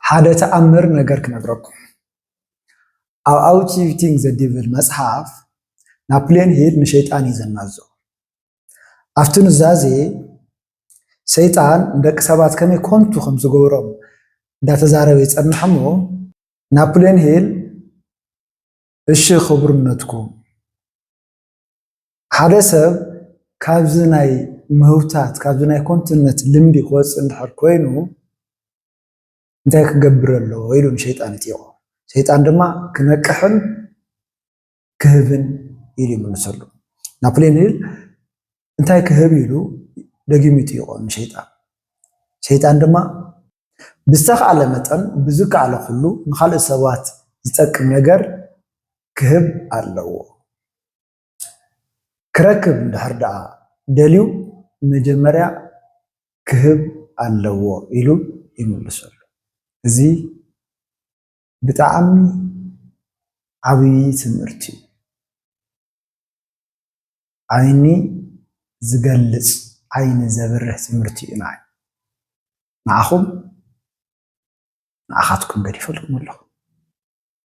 ሓደ ተኣምር ነገር ክነግረኩም። ኣብ ኣውቲቪቲንግ ዘዲብል መጽሓፍ ናፖልዮን ሂል ንሸይጣን እዩ ዘናዞ። ኣብቲ ኑዛዜ ሰይጣን ንደቂ ሰባት ከመይ ኮንቱ ከም ዝገብሮም እንዳተዛረበ ይጸንሕ እሞ፣ ናፖልዮን ሂል፣ እሺ ክቡርነትኩም፣ ሓደ ሰብ ካብዚ ናይ ምህውታት፣ ካብዚ ናይ ኮንትነት ልምዲ ክወፅእ እንድሕር ኮይኑ፣ እንታይ ክገብር ኣለዎ ኢሉ ንሸይጣን ይጥይቆ። ሸይጣን ድማ ክነቅሕን ክህብን ኢሉ ይምልሰሉ። ናፖልዮን ሂል እንታይ ክህብ ኢሉ ደጊሙ ይጥይቆ ንሸይጣን። ሸይጣን ድማ ብዝተኻእለ መጠን ብዝከኣለ ኩሉ ንኻልእ ሰባት ዝጠቅም ነገር ክህብ ኣለዎ። ክረክብ እንድሕር ደኣ ደልዩ መጀመርያ ክህብ ኣለዎ ኢሉ ይምልሰሉ። እዚ ብጣዕሚ ዓብዪ ትምህርቲ እዩ። ዓይኒ ዝገልጽ፣ ዓይኒ ዘብርህ ትምህርቲ እዩ ንዓይ። ንዓኹም ንዓኻትኩም ገዲፈልኩም ኣለኹ።